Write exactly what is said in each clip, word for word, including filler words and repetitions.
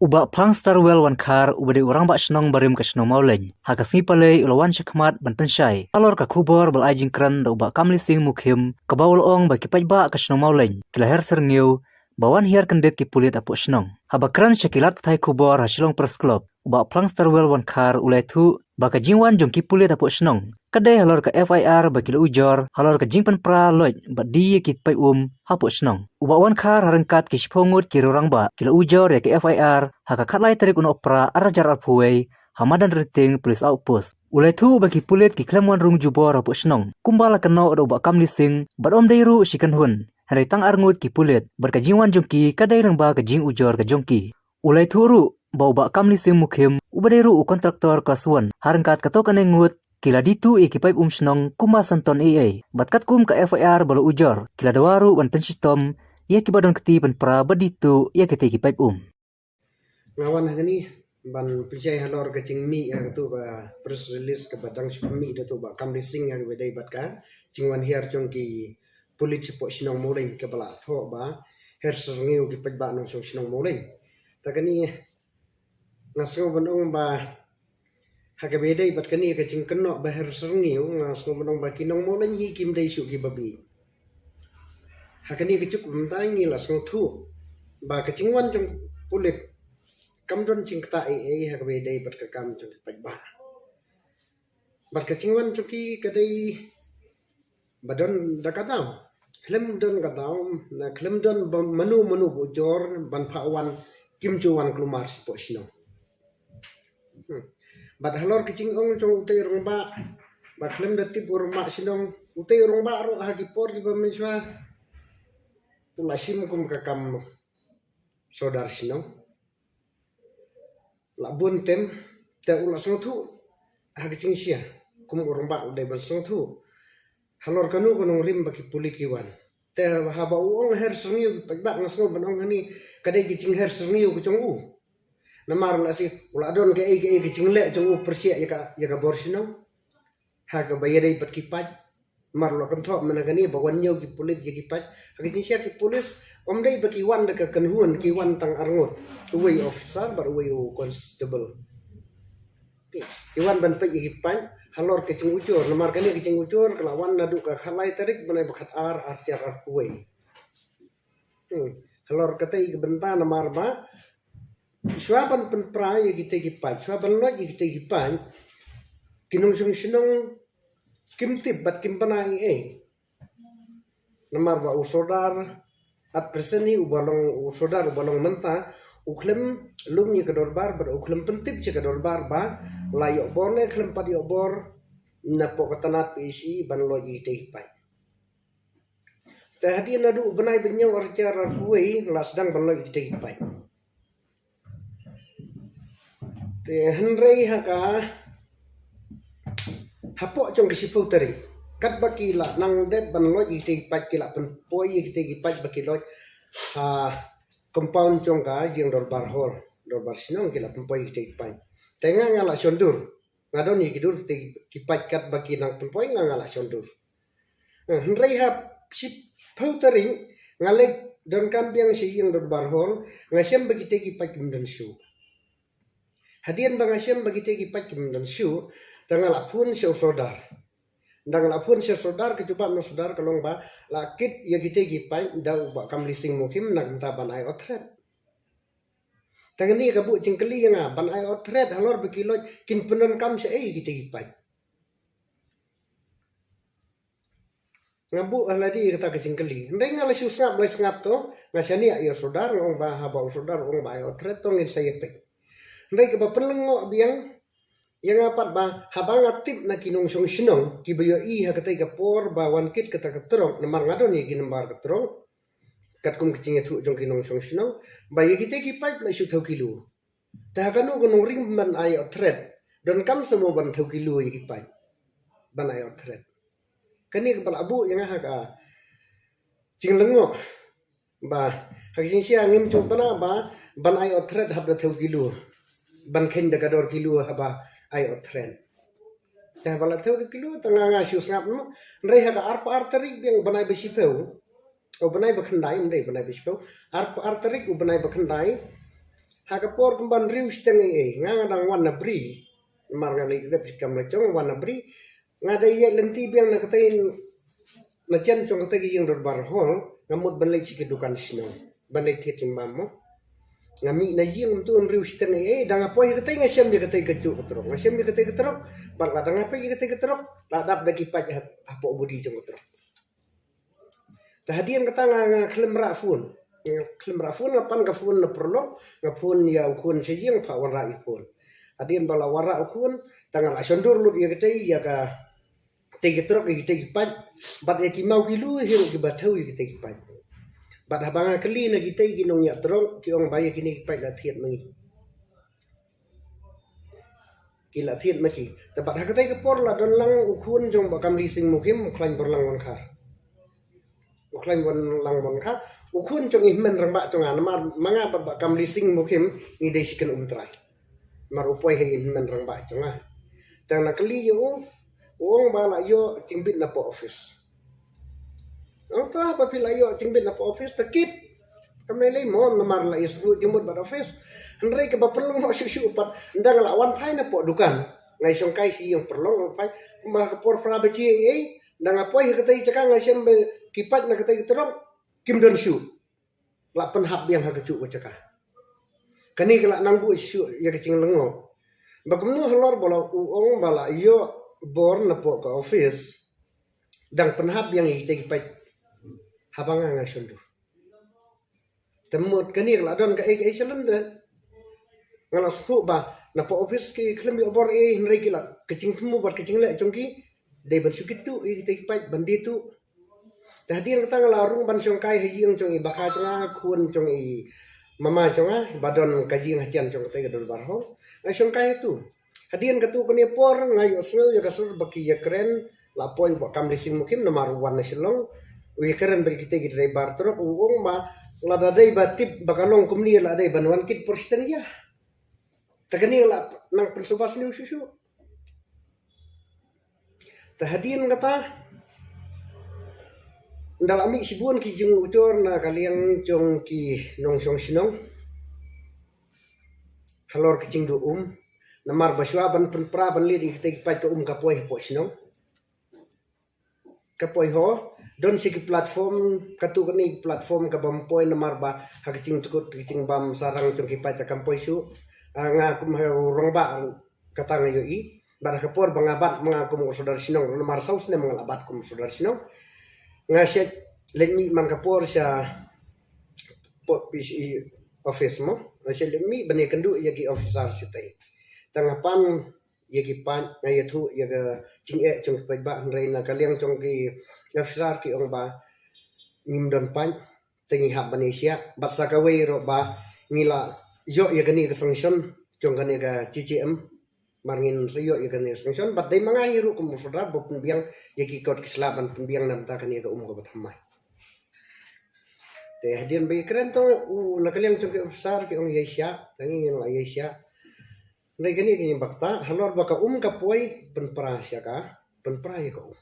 U Bah Plang Starwell Wankhar, uba dei u rangbah shnong barim ka shnong Mawleng, ha ka sngi Palei u la wan shakhmat ban pynshai halor ka khubor ba la ai jingkren da u Bah Kamli Singh Mukhim, kaba u la ong ba ki paidbah ka shnong Mawleng ki la her syrngiew ba wan hiar kyndit ki pulit hapoh shnong. Haba kren sha ki lad pathai khubor ha Shillong Press Club, u Bah Plang Starwell Wankhar u la ïathuh ba ka jingwan jong ki pulit hapoh shnong ka dei halor ka F I R ba ki la ujor halor ka jingpynpra loit bad die ïa ki paip um hapoh shnong. U Bah Wankhar, ha ryngkat ki shiphew ngut ki rangbah, ki la ujor ïa ka F I R ha ka khatlai tarik u Nohprah arhajar arphew wei ha Madanrting Police Outpost. U la ïathuh ba ki pulit ki khlem wan rung jubor hapoh shnong kumba la kynnoh da u Bah Kamli Singh, bad ym dei ruh shi kynhun, hynrei tang ar ngut ki pulit, bad ka jingwan jong ki ka dei lyngba ka jingujor ka jong ki. U la ïathuh ruh ba u Bah Kamli Singh Mukhim, uba dei ruh u kontraktor klas one, ha ryngkat katto katne ngut ki la die tuh ïa ki paip um shnong kumba san ton eiei, bad katkum ka F I R ba la ujor, ki la dawa ruh ban pynshitom ïa kiba don kti pynpra bad die tuh ïa kitei ki paip um. Nga wan hangne ban pynshai halor ka jingmih ha katu ka press release kaba dang shu mih da u Bah Kamli Singh, ha kaba dei bad ka jingwan hiar jong ki pulit shapoh shnong Mawleng kaba la thoh ba her syrngiew ki paidbah nongshong shnong Mawleng. Ta kane nga sngew ban ong ba ha kaba dei bad kane ka jingkynnoh ba her syrngiew, nga sngew ban ong ba ki nong Mawleng hi kim dei shuh kiba bieit. Ha kane ka juk mynta ngi la sngewthuh ba ka jingwan jong pulit kam don jingktah eiei ha kaba dei bad ka kam jong ki paidbah. Bad ka jingwan jong ki ka dei ba don da ka daw. Khlem don ka daw, na khlem don ba mano mano ba ujor ban phah wan, kim ju wan kulmar shapoh shnong. Hmm. Bad halor ka jingong jong utei u rangbah, ba khlem da tip u rangbah shnong, utei u rangbah ruh ha ki por kiba mynshuwa u la shim kum ka kam sordar shnong. La bun tem, te u la sngewthuh ha ka jingshisha, kum u rangbah u dei ban sngewthuh halor kano ka nongrim ba ki pulit ki wan. Te haba u ong her syrngiew ki paidbah, nga sngew ban ong kane ka dei ka jingher syrngiew ka jong u. Namar la shi u la don kaei kaei ka jingleh jong u pyrshah ïa ka, ïa ka bor shnong. Ha kaba ïadei bad ki paid. Namar la kynthoh mynta kane ba wan ñiew ki pulit ïa ki paid. Ha ka jingshisha ki pulit ym dei ba ki wan da ka kynhun, ki wan tang ar ngut. Uwei u officer bad uwei u constable. Ki wan ban peit ïa ki paid halor ka jingujor. Namar kane ka jingujor ka la wan naduh ka khatlai tarik bnai ba khatar arhajar arphew wei. Hmm. Halor katei ka bynta namar ba shuwa ban pynpra ïa kitei ki paid, shuwa ban loit ïa kitei ki paid, ki nongshong shnong kim tip bad kim bna eiei. Namar ba u sordar at present hi uba long, u sordar uba long mynta, u khlem lum ïa ka dorbar bad u khlem pyntip sha ka dorbar ba la ïoh bor ne khlem pat ïoh bor napoh ka tnat P H E ban loit ïa kitei ki paid. Te hadien naduh u bnai ba hynñiew arhajar arphew wei la sdang ban loit ïa kitei ki paid. Te hynrei ha ka, hapoh jong ka shiphew tarik, katba ki la nang dep ban loit ïa kitei ki paid, ki la pynpoi ïa kitei ki paid ba ki loit ha compound jong ka ïing dorbar hall, dorbar shnong, ki la pynpoi ïa kitei ki paid. Te nga nga la shon dur. Nga don ïa ki dur kitei ki paid katba ki nang pynpoi, nga nga la shon dur. Eh, hynrei ha shiphew tarik nga leit donkam biang sha ïing dorbar hall, nga shem ba kitei ki paid kim don shuh. Hadien ba nga shem ba kitei ki paid kim don shuh, te nga la phone sha u sordar. Ynda nga la phone sha u sordar, ka jubab na u sordar ka long ba la kit ïa kitei ki paid da u Bah Kamli Singh Mukhim na ka bynta ban ai othred. Te kane ka buh jingkylli ïa nga, ban ai othred halor ba ki loit, kin pyndonkam shaei kitei ki paid. Nga buh ha lade kata ka jingkylli. Hynrei nga la shu sngap, la sngap to, nga shaniah ïa u sordar, nga ong ba haba u sordar u ong ba ai othred to ngin sa ïa peit. Hynrei kaba pynlyngngoh biang ïa nga pat ba haba nga tip na ki nongshong shnong kiba ïohi ha katei ka por ba wan kit kata ka trok, namar nga don ïa ki nambar ka trok. Katkum ka jingïathuh jong ki nongshong shnong ba ïa kitei ki paid la shu thew kilo. Te ha kano ka nongrim ban ai othred, donkam sa mo ban thew kilo ïa ki paid ban ai othred. Kane kaba la buh ïa nga ha ka jinglyngngoh ba ha ka jingshisha ngim ju bna ba ban ai othred hap da thew kilo, ban kheiñ da ka dor kilo haba ai othred. Te haba la thew da kilo te nga nga shu sngap mo. Hynrei ha ka arphew ar tarik biang bnai ba shiphew, o bnai ba khyndai, ym dei bnai ba shiphew, arphew ar tarik u bnai ba khyndai, Ha ka por kumban riu shiteng ei ei, nga nga dang wan na bri. Mar nga leit rep kam la jong wan na bri. Nga dei ïa lynti biang na katei na jan jong katei ka ïing dorbar hall, nga mut ban leit sha ki dukan shnong. Ban leit thied jingbam mo. Nga mih na ïing mynta un riu shiteng ei ei, dang nga poi katei nga shem ïa katei ka juk ka trok. Nga shem ïa katei ka trok, bad la dang nga poi ïa katei ka trok, la dap da ki paid ha, hapoh body jong ka trok. Te hadien kata nga, nga khlem rah phone. Nga khlem rah phone, nga pan ka phone na paralok, nga phone ïa u khun sha ïing, phah wanrah ïa u khun. Hadien ba la wanrah u khun, te nga la shon dur lut ïa katei, ïa katei ka trok, ïa katei ki paid. Bad ïa ki maw ki lui hi ruh kiba thew ïa katei ki paid. Bad haba nga kylli na kitei ki nongñiah trok, ki ong ba ïa kine ki paid la thied ma ngi. Ki la thied ma ki. Te bad ha katei ka por la don lang u khun jong Bah Kamli Singh Mukim, u khlaiñ Borlang Wangkha. U khlaiñ Borlang Wangkha, u khun jong i hynmen rangbah jong nga, namar ma nga bad Bah Kamli Singh Mukim ngi dei shi kynum trai. Namar u poi ha i hynmen rangbah jong nga. Te nga kylli ïa u, u ong ba la ïoh jingbit na post office. Ong, te haba phi la ïoh jingbit na post office te kit. Kam lei lei mo, namar la ïoh sngewthuh jingmut bad office. Hynrei kaba pynlong mo shuh shuh pat, ynda nga la wan phai na post dukan, nga ïashongkai sha ïing paralok, nga phai. Kumba ha ka por phra baje ei ei, ynda nga poi ha katei ka jaka nga shem ba ki paid na katei ka trok, kim don shuh. La pynhap biang ha kajuh ka jaka. Kane ka la nang buh shuh ïa ka jinglyngngoh. Ba kumno halor ba la u ong ba la ïoh bor na poh ka office, dang pynhap biang ïa kitei ki paid. Haba nga nga shon dur. Te mut kane ka la don kaei kaei shalyndet. Nga la sngewthuh ba na poh office ki khlem ïoh bor ei, hynrei ki la, ka jingthmu bad ka jingleh jong ki dei ban shu kit tuh ïa kitei ki paid, ban die tuh. Te hadien kata nga la rung ban shongkai ha ïing jong i bakha jong nga, khun jong i mama jong nga, ba don ka ïing hajan jong katei ka dorbar hall. Nga shongkai hatu. Hadien katto katne por nga ïohsngew ïa ka sur ba ki ïakren, la poi Bah Kamli Singh Mukim namar u wan na Shillong. U ïakren bad kitei ki driver trok, u ong ba lada dei ba tip ba ka long kumne la dei ban wan kit por shiteng ïa. Te kane la nang pynsuba sniew shuh shuh. Te hadien kata, ynda la mih shibun ki jingujor na ka liang jong ki nongshong shnong halor ka jingduh um, namar ba shuwa ban pynpra ban leit ïa kitei ki paid ka um ka poi hapoh shnong. Ka poi ho, don shi ki platform, katto katne ki platform kaba ym poi namar ba ha ka jingtykut ka jingbam sarang jong ki paid te kam poi shuh. Ah, nga kum ha u rangbah kata nga ïohi. Bad ha ka por ba nga bat ma nga kum u sordar shnong, namar saw snem nga la bat kum u sordar shnong. Nga shait leit mih man ka por sha pdg office mo. Nga shait leit mih ban ïakynduh ïa ki officer shatei. Te nga pan ïa ki paid, nga ïathuh ïa ka jingeh jong ki paidbah, hynrei na ka liang jong ki officer ki ong ba ngim don paid, te ngi hap ban ïa shiah, bad sa kawei ruh ba ngi la ïoh ïa kane ka sanction jong kane ka J J M. Mar ngin sa ïoh ïa kane ka sanction, bad dei ma nga hi ruh kum u sordar ba pynbiang ïa ki kot ki sla ban pynbiang na bynta kane ka um kaba thymmai. Te hadien ba ïakren to, u na ka liang jong ki officer ki ong ïa shiah, te ngi la ïa shiah. Hynrei kane kane ba kata, halor ba ka um ka poi, pynpra sha ka, pynpra ïa ka um.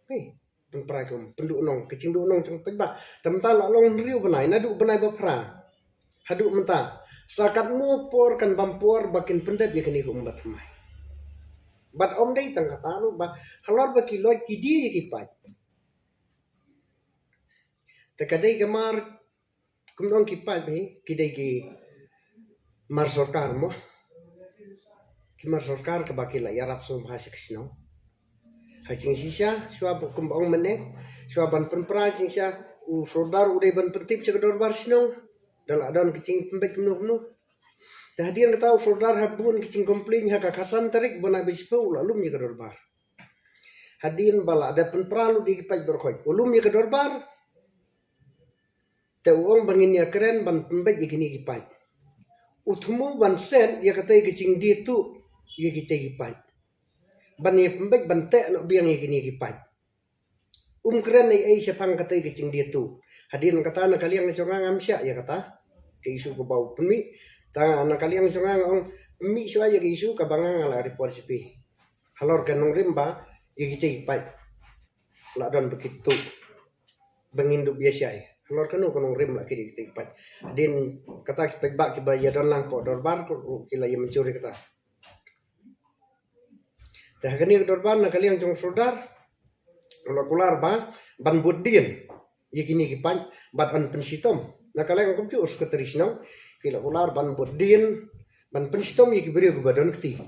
Hei, pynpra ïa ka um, pynduh nong, ka jingduh nong jong paidbah. Te mynta la long hynriew bnai, naduh bnai ba phra haduh mynta, sa katno por kan bam por ba kin pyndep ïa kane ka um ba thymmai. Bad ym dei tang kata ruh ba halor ba ki loit ki die ïa ki paid. Te ka dei ka mar, kum ong ki paid ba hi, ki dei ki mar sorkar mo. Ki mar sorkar kaba ki la ïarap sngewbha sha ka shnong. Ha jingshisha, shuwa ba kum ba ong mynne, shuwa ban pynpra jingshisha, u sordar u dei ban pyntip sha ka dorbar shnong. Da la don ka jingpynbeit kumno kumno. Te hadien kata u sordar ha bun ka jingcomplain ha ka khatsan tarik bnai ba shiphew u la lum ïa ka dorbar. Hadien ba la da pynpra lut ïa ki paid baroh khoit, u lum ïa ka dorbar. Te u ong ba ngin ïakren ban pynbeit ïa kine ki paid. U thmu ban set ïa katei ka jingdie tuh ïa kitei ki paid. Ban ïa pynbeit ban teh noh biang ïa kine ki paid. Um kren ei ei shaphang katei ka jingdie tuh. Hadien kata na ka liang jong nga ngam shah ïa kata ka issue kaba u pynmih. Te na ka liang jong nga nga ong pynmih shuwa ïa ka issue kaba nga nga la report sha phi. Halor ka nongrim ba ïa kitei ki paid la don ba ki tuh ba ngin dup ïa shai. Halor kano ka nongrim la ki dei ki paid. Hadien kata ki paidbah kiba ïa don lang hapoh dorbar ruh ki la ïa mynjur ïa kata. Te ha kane ka dorbar na ka liang jong u sordar u la kular ba ban bud dien ïa kine ki paid bad ban pynshitom. Na ka liang kumjuh u sekretari shnong ki la kular ban bud dien ban pynshitom ïa ki briew kiba don kti.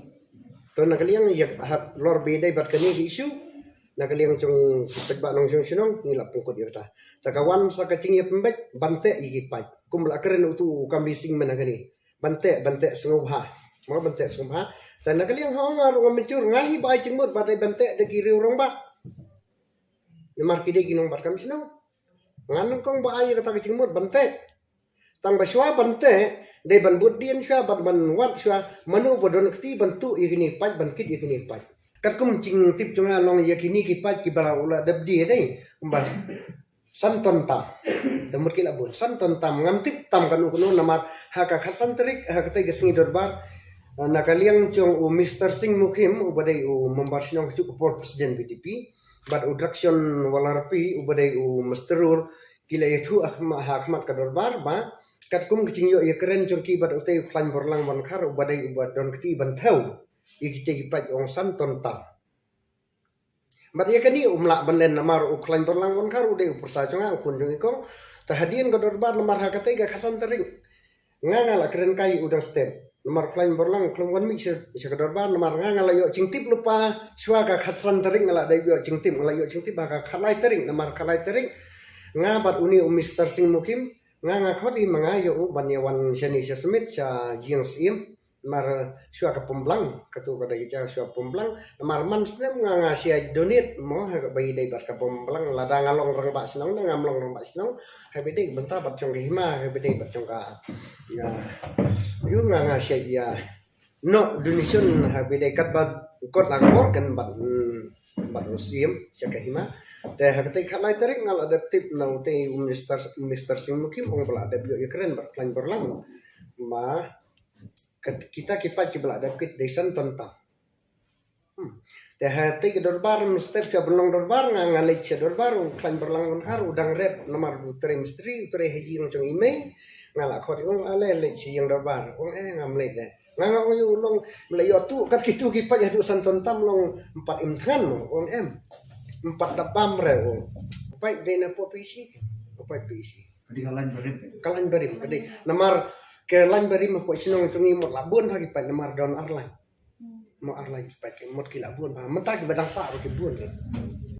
To na ka liang ïa halor ba ïadei bad kane ka issue, na ka liang jong ki paidbah nongshong shnong ngi la pynkut ïa kata. Te ka wan sa ka jingïapynbeit ban teh ïa ki paid kumba la kren utu u Kambi Singh mynne ha kane. Ban teh, ban teh sngewbha. Mo ban teh sngewbha. Te na ka liang ha nga ruh nga mynjur, nga hi ba ai jingmut ba dei ban teh da ki riew rangbah. Namar ki dei ki nongbat kam shnong. Nga nyngkong ba ai kata ka jingmut ban teh. Tang ba shuwa ban teh dei ban bud dien shuwa ban, ban wad shuwa mano ba don kti ban tuh ïa kine paid, ban kit ïa kine paid. Katkum jingtip jong nga long ïa kine ki paid kiba la u la dep die dei. Kumba san ton tam. Te mut ki la bun san ton tam, ngam tip tam kano kano namar ha ka khatsan tarik ha katei ka sngi dorbar, na ka liang jong u Mister Singh Mukim uba dei u member shnong, ka jong u por president B T P, bad u Drakshon Walarpi uba dei u Mister Rur, ki la ïathuh ha khmat, ha khmat ka dorbar ba katkum ka jingïoh ïakren jong ki bad utei u Khlaiñ Borlang Wankhar uba dei uba don kti ban thew ïa kitei ki paid, ong san ton tam. Bad ïa kane um lah ban len namar u Khlaiñ Borlang Wankhar u dei u pyrsa jong nga, u khun jong i kong. Te hadien ka dorbar namar ha katei ka khatsan tarik nga, nga la kren kai u dang step. Namar u Khlaiñ Borlang u khlem wan mih sha, sha ka dorbar namar nga, nga la ïoh jingtip lypa shuwa ka khatsan tarik, nga la dei ïoh jingtip, nga la ïoh jingtip ha ka khatlai tarik, namar khatlai tarik nga bad une u Mister Singh Mukim nga, nga khot i ma nga ïoh u ban ïa wan shane sha Smit sha ïing Syiem. Namar shuwa ka pynblang, katu ka dei ka shuwa pynblang. Namar man snem nga, nga shia donate mo ha kaba ïadei bad ka pynblang, lada nga long rangbah shnong, da ngam long rangbah shnong, ha ba dei bynta bad jong ka hima, ha ba dei bad jong ka, ïa, ïoh nga, nga shia ïa noh donation ha ba dei katba kot la ka bor kan bad, hmm, bad u Syiem sha ka hima. Te ha katei khatlai tarik nga la dep tip na utei u Mister, Mister Singh Mukim, ong ba la dep ïoh ïakren bad Khlaiñ Borlang. Ma Kat-, kita ki paid kiba la dep kit dei san ton tam. Hmm. Te ha tei ka dorbar, mynstep sha ban long dorbar, nga, nga leit sha dorbar, u Khlaiñ Borlang Wankhar u dang rep namar u trei mistri, u trei ha ïing jong i mei. Nga la khot i, ong ale leit sha ïing dorbar, ong eh ngam leit de. Nga, nga ong ïa u long, me la ïoh tuh kat kitu ki paid haduh san ton tam, long em pat im thngan, ong em. Em pat da bam re, ong. Paid dei na pop isi, paid pi isi. Ka dei ka lain barim. Ka lain barim, ka dei. Namar ka lain barim hapoh shnong jong ngi mut la bun bha ki paid namar don ar lain. Mut ar lain ki paid ki mut ki la bun bha. Mynta kiba dang sah ruh ki bun ki.